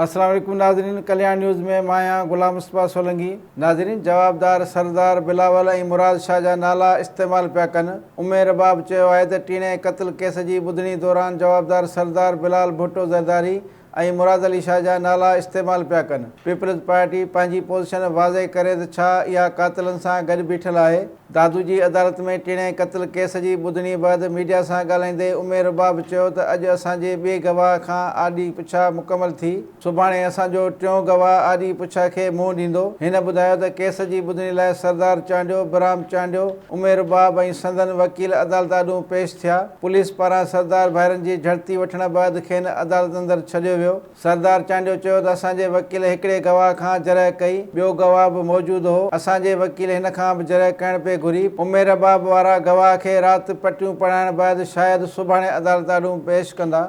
السلام عليڪم ناظرين ڪلياڻ نيوز ۾ مان آهيان غلام مصطفيٰ سولنگي ناظرين جوابدار سردار بلاول ۽ مراد شاهه جا نالا استعمال پيا ڪن ام رباب چيو آهي ته ٽيڻي قتل ڪيس جي ٻڌڻي دوران جوابدار سردار بلال ڀٽو زرداري ۽ مراد علي شاهه جا نالا استعمال پيا ڪن. پيپلز پارٽي پنهنجي پوزيشن واضح ڪري ته ڇا اها قاتلن سان گڏ بيٺل آهي؟ دادو جي عدالت ۾ ٽيڻي قتل ڪيس جي ٻڌڻي بعد ميڊيا سان ڳالهائيندي ام رباب چيو ته اڄ اسان جي ٻئي گواهه کان آڏي پڇا مڪمل ٿي، سڀاڻي اسان جو ٽيون گواهه آڏي پڇا کي منهن ڏيندو. هن ٻڌايو ته ڪيس جي ٻڌڻي لاء سردار چانڊيو، برام چانڊيو، ام رباب ۽ سندن وڪيل عدالت آڏو پيش ٿيا. پوليس پاران سردار ڀائرن جي جهڙتي وٺڻ بعد کين عدالت اندر ڇڏيو ويو. سردار چانڊيو چيو ته اسان جي وڪيل هڪڙي گواهه کان جرح ڪئي، ٻيو گواهه به موجود هو، اسان جي وڪيل هن کان به جرح ڪرڻ پئي گهري. ام رباب وارا گواهه کي رات پٽيون پڙهائڻ بعد شايد سڀاڻي عدالت آڏو پيش ڪندا.